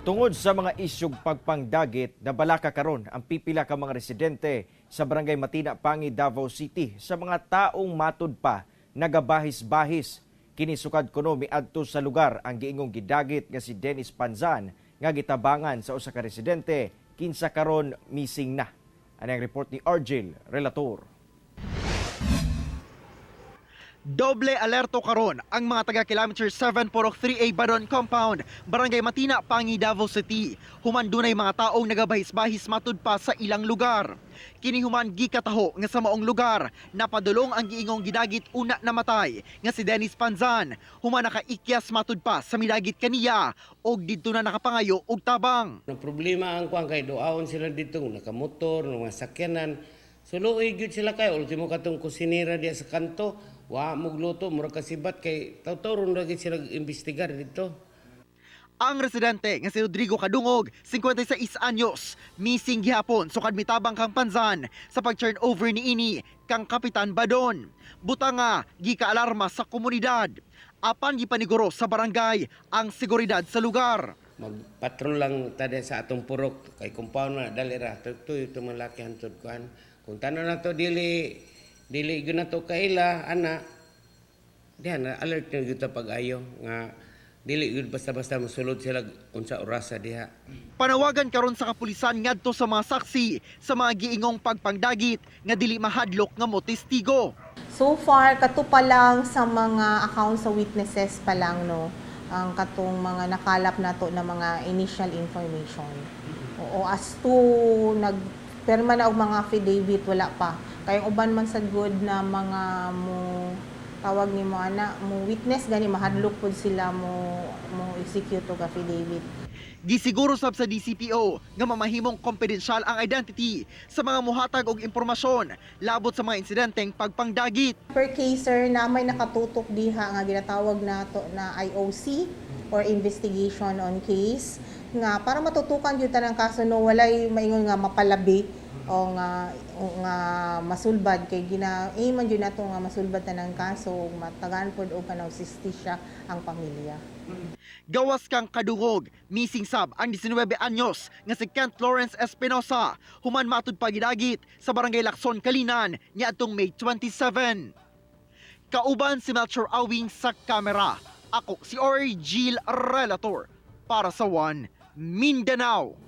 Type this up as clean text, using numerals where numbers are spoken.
Tungod sa mga isyug pagpangdagit, nabalaka karon ang pipila ka mga residente sa Barangay Matina, Pangi, Davao City sa mga taong matud pa nagabahis-bahis. Kini sukad kuno miadto sa lugar ang giingong gidagit nga si Dennis Panzan nga gitabangan sa usa ka residente kinsa karon missing na. Ani ang report ni Argel Relator. Doble alerto karon ang mga taga Kilometer 7 Purok 3A Badon Compound, Barangay Matina, Pangi, Davao City. Human dunay mga taong nagabahis-bahis matud pa sa ilang lugar. Kini human gikataho nga sa maong lugar napadulong ang giingong gidagit una namatay nga si Dennis Panzan. Human nakaikyas matud pa sa midagit kaniya og didto na nakapangayo og tabang. Ang problema ang kuan kay duawon sila dito, nakamotor, mga sakyanan. Suluoy gyud sila kay ultimo katong kusinera diya sa kanto, wa mogluto, murag kasibat kay tawtawron ra gyud sila imbestigar dito. Ang residente nga si Rodrigo Kadungog, 56 anyos, missing gihapon sukad mitabang kang Panzan sa pag-turn over niini kang Kapitan Badon. Buta nga gika-alarma sa komunidad. Apan gipaniguro sa barangay ang seguridad sa lugar. Magpatrol lang ta diya sa atong purok kay compound na dali ra tuyo itong mga laki hantod kuan. Kung tanan na to dili dili gyud na to kaila ana diha na alert na gyud ta pag-ayo nga dili gyud basta-basta mosulod sila unsa orasa diha. Panawagan karon sa kapulisan ngadto sa mga saksi sa mga giingong pagpangdagit nga dili mahadlok nga mo testigo. So far, kato pa lang sa mga accounts sa witnesses pa lang, no, ang katong mga nakalap nato na mga initial information. Oo, as to nagperma na og mga affidavit, wala pa. Kay ang uban man sa good na mga mo tawag ni mo ana mo witness gani, mahadlok pud sila mo mo execute og affidavit. Gisiguro sab sa DCPO nga mamahimong kompedensyal ang identity sa mga muhatag og impormasyon labot sa mga insidenteng pagpangdagit. Per case, sir, na may nakatutok diha nga ginatawag nato na IOC or investigation on case nga para matutukan gyud tanang kaso, no, walay maingon nga mapalabi o nga masulbad kay gina aim man gyud nato nga masulbad tanang kaso, matagaan pod og kanang hustisya ang pamilya. Gawas kang Kadungog, missing sab ang 19 anyos nga si Kent Lawrence Espinosa human matud pa gidagit sa Barangay Lacson, Calinan niadtong May 27. Kauban si Melchor Awing sa kamera. Ako si Orgil Relator para sa One Mindanao.